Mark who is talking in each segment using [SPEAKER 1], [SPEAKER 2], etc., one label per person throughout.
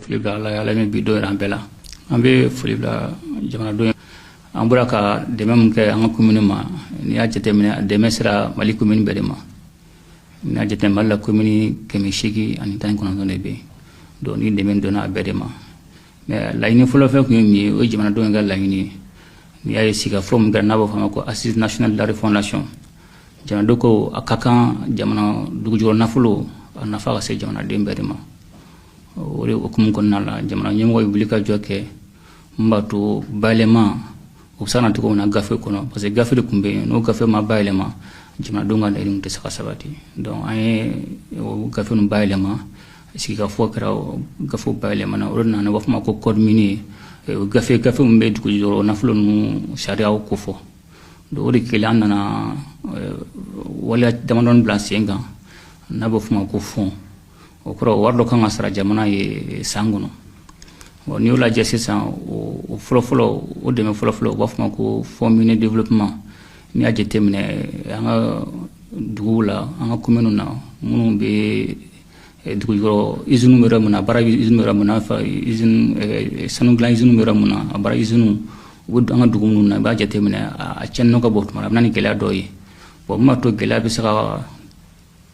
[SPEAKER 1] Foli bila Ala ye, Ala min bi don yɛrɛ an bɛɛ la. An bɛ foli bila jamanadenw. An bɔra ka dɛmɛ min kɛ an ka commune ma, n'i y'a jateminɛ, a dɛmɛ sera Mali commune bɛɛ de ma. N'i y'a jateminɛ, Mali la, commune 819 de bɛ yen. Donc ni dɛmɛ donna a bɛɛ de ma, mais laɲini fɔlɔ fɛn tun ye min ye, o ye jamanadenw ka laɲini ye. N'i y'a ye, sigikafɔ min kɛra, n'a b'a fɔ a ma ko Assise nationale de la refondation, jamanadenw ko a ka kan jamana dugujukɔrɔ nafolo, a nafa ka se jamanaden bɛɛ de ma. O de hukumu kɔnɔna la, jamana ɲɛmɔgɔ ye wuli ka jɔ kɛ mun b'a to bayɛlɛma o bɛ se ka na cogo min na gafe kɔnɔ, parce que gafe de tun bɛ yen. N'o gafe ma bayɛlɛma, jamanadenw ka laɲiniw tɛ se ka sabati. Donc an ye o gafe ninnu bayɛlɛma, sigikafɔ kɛra, gafew bayɛlɛmana. O de nana, u b'a fɔ ma ko code minier, gafe min bɛ dugujukɔrɔ nafolo ninnu sariyaw kofɔ. Donc o de kɛlen, an nana waleya damadɔni bila sen kan, n'a bɛ f'o ma ko fonds. O kɔrɔ, wari dɔ kan ka sara jamana ye san kɔnɔ. Bon, n'i y'o lajɛ sisan, o fɔlɔfɔlɔ, o dɛmɛ fɔlɔfɔlɔ, u b'a fɔ ma ko fonds minier développement. N'i y'a jateminɛ, an ka duguw la, an ka communes na, minnu bɛ dugujukɔrɔ usine bɛ yɔrɔ min na, baara usine bɛ yɔrɔ min na, usine sanu dilan usine bɛ yɔrɔ min na, a baara usine u bɛ an ka dugu minnu na, i b'a jateminɛ, a tiɲɛni ka bon tuma, a bɛ na ni gɛlɛya dɔw ye. Bon, min b'a to gɛlɛya bɛ se ka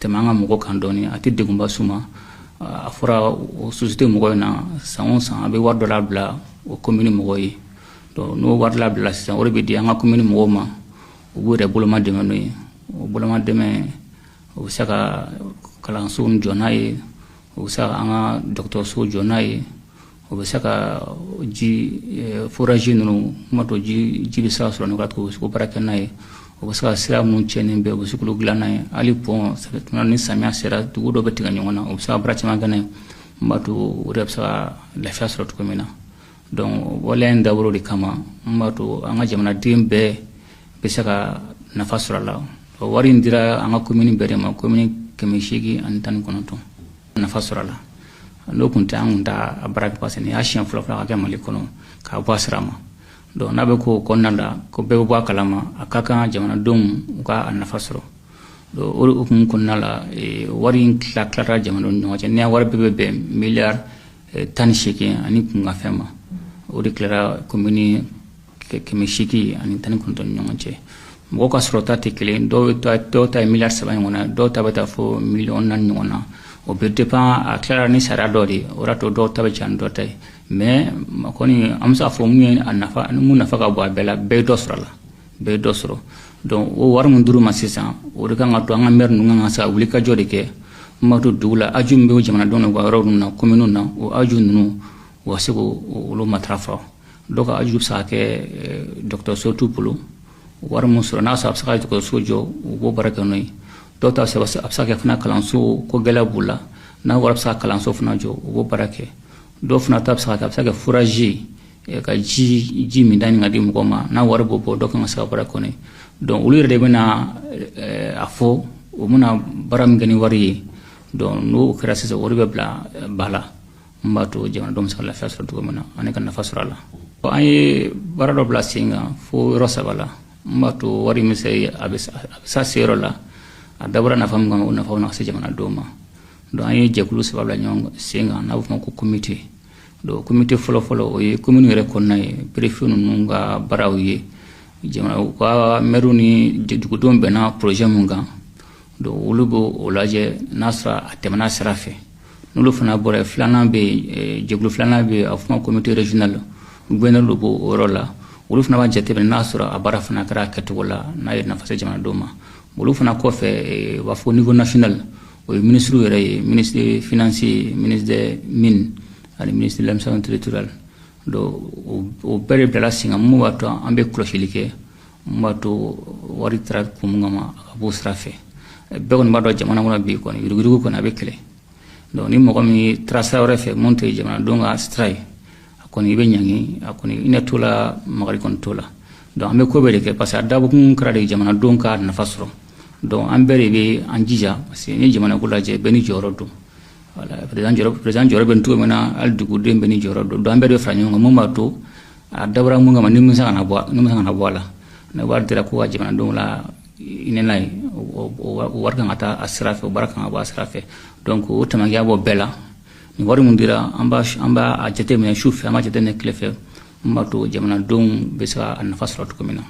[SPEAKER 1] tɛmɛ an ka mɔgɔw kan dɔɔni, a tɛ degunba s'u ma. A fɔra o société mɔgɔw ɲɛna, san o san, a bɛ wari dɔ labila o commune mɔgɔw ye. Donc n'o wari labila sisan, o de bɛ di an ka commune mɔgɔw ma, u b'u yɛrɛ boloma dɛmɛ n'o ye. O boloma dɛmɛ, o bɛ se ka kalansow jɔ n'a ye, o bɛ se ka an ka dɔgɔtɔrɔsow jɔ n'a ye, o bɛ se ka ji forage ninnu, kuma to ji bɛ se ka sɔrɔ nɔgɔya cogo, o baara kɛ n'a ye, o bɛ se ka sira minnu tiɲɛnen bɛ, u bɛ se k'olu dilan n'a ye, hali pont ni samiya sera, dugu dɔw bɛ tigɛ ɲɔgɔn na, o bɛ se ka baara caman kɛ n'a ye mun b'a to o de bɛ se ka lafiya sɔrɔ cogo min na. Donc waleya in dabɔra o de kama, mun b'a to an ka jamanaden bɛɛ bɛ se ka nafa sɔrɔ a la. Wari in dira an ka commune bɛɛ de ma, commune 819 nafa sɔrɔ a la. N'o tun tɛ, an tun t'a baara kɛ, parce que nin y'a siɲɛ fɔlɔ fɔlɔ ka kɛ Mali kɔnɔ k'a bɔ a sira ma. Donc n'a bɛ k'o kɔnɔna la ko bɛɛ bɛ bɔ a kalama, a ka kan jamanadenw u ka a nafa sɔrɔ. Donc o hukumu kɔnɔna la, wari in tila tilara jamanadenw ni ɲɔgɔn cɛ. N'i y'a wari bɛɛ bɛ bɛn miliyari 18 ani kunkanfɛn ma, o de tilara commune 819 ni ɲɔgɔn cɛ. Mɔgɔw ka sɔrɔta tɛ kelen. Dɔw ta ye miliyari 3 ɲɔgɔn na, dɔw ta bɛ taa fo miliyɔn 4 ɲɔgɔn na. O bɛ dépend, a tilara ni sariya dɔ de ye, o de to dɔw ta bɛ caya ni dɔ ta ye. Mais kɔni, an bɛ se k'a fɔ mun ye a nafa, mun nafa ka bon a bɛɛ la, bɛɛ ye dɔ sɔrɔ a la, bɛɛ ye dɔ sɔrɔ. Donc o wari min dir'u ma sisan, o de kan ka to an ka maire ninnu kan ka se ka wulikajɔ de kɛ mun b'a to dugu la, aju min bɛ jamanadenw na u ka yɔrɔ ninnu na, communes na, o aju ninnu, u ka se k'olu matarafa. Dɔw ka aju bɛ se ka kɛ dɔgɔtɔrɔso t'u bolo, wari min sɔrɔ, n'a sɔrɔ a bɛ se ka dɔgɔtɔrɔso jɔ, u b'o baara kɛ n'o ye. Dɔw ta, a bɛ se ka kɛ fana kalanso ko gɛlɛya b'u la, n'a wari bɛ se ka kalanso fana jɔ, u b'o baara kɛ. Dɔw fana ta bɛ se ka kɛ, a bɛ se ka kɛ forage ye, ka ji min ɲini ka di mɔgɔw ma, n'a wari b'o bɔ, dɔw kan ka se ka baara kɛ n'o ye. Donc olu yɛrɛ de bɛna a fɔ u bɛna baara min kɛ ni wari ye. Donc n'o kɛra sisan, o de bɛ bila ba la mun b'a to jamanadenw bɛ se ka lafiya sɔrɔ cogo min na ani ka nafa sɔrɔ a la. An ye baara dɔ bila sen kan fo yɔrɔ saba la mun b'a to wari min se, a bɛ s'a seyɔrɔ la. A dabɔra nafa min kama, o nafa bɛna se jamanadenw ma. Donc an ye jɛkulu saba bila ɲɔgɔn sen kan, n'a bɛ fɔ ma ko comité. Donc comité fɔlɔ-fɔlɔ, o ye commune yɛrɛ kɔnɔna ye, préfet ninnu ka baaraw ye, jamana u ka maire ni dugudenw bɛnna projet mun kan. Donc olu b'o o lajɛ n'a sɔrɔ a tɛmɛna sira fɛ. N'olu fana bɔra yen, filanan bɛ yen, jɛkulu filanan bɛ yen, a bɛ fɔ ma comité régional, gouverneur de b'o yɔrɔ la. Olu fana b'a jateminɛ n'a sɔrɔ a baara fana kɛra a kɛcogo la, n'a ye nafa se jamanadenw ma. Olu fana kɔfɛ, u b'a fɔ niveau national, o ye ministre yɛrɛ ye, ministre financier, ministre des mines ani ministre de l'administration territoriale. Donc o bɛɛ de bilala sen kan mun b'a to an bɛ kɔlɔsili kɛ mun b'a to wari taara kun mun kama, a ka b'o sira fɛ. Bɛɛ kɔni b'a dɔn, jamana kɔnɔ bi kɔni, yuruguyurugu kɔni, a bɛ kɛlɛ. Donc ni mɔgɔ min taara sira wɛrɛ fɛ mun tɛ jamanadenw ka sira ye, a kɔni i bɛ ɲangi, a kɔni hinɛ t'o la, makari kɔni t'o la. Donc an bɛ ko bɛɛ de kɛ, parce que a dabɔkun kɛra de jamanadenw ka nafa sɔrɔ. Donc an bɛɛ de bɛ an jija, parce que ni jamana ko lajɛ, bɛɛ ni jɔyɔrɔ don. Voilà, président jɔyɔrɔ bɛ cogo min na, hali duguden bɛɛ ni jɔyɔrɔ don. Donc an bɛɛ de bɛ fara ɲɔgɔn kan mun b'a to a dabɔra mun kama, ni min se ka na bɔ, ni min se ka na bɔ a la. Ni wari dira ko ka jamanadenw la hinɛ n'a ye, o wari kan ka taa a sira fɛ, o baara kan ka bɔ a sira fɛ. Donc o tamakiya bɔ bɛɛ la. Nin wari min dira, an b'a jateminɛ su fɛ, an b'a jateminɛ tile fɛ, mun b'a to jamanadenw bɛ se ka a nafa sɔrɔ cogo min na.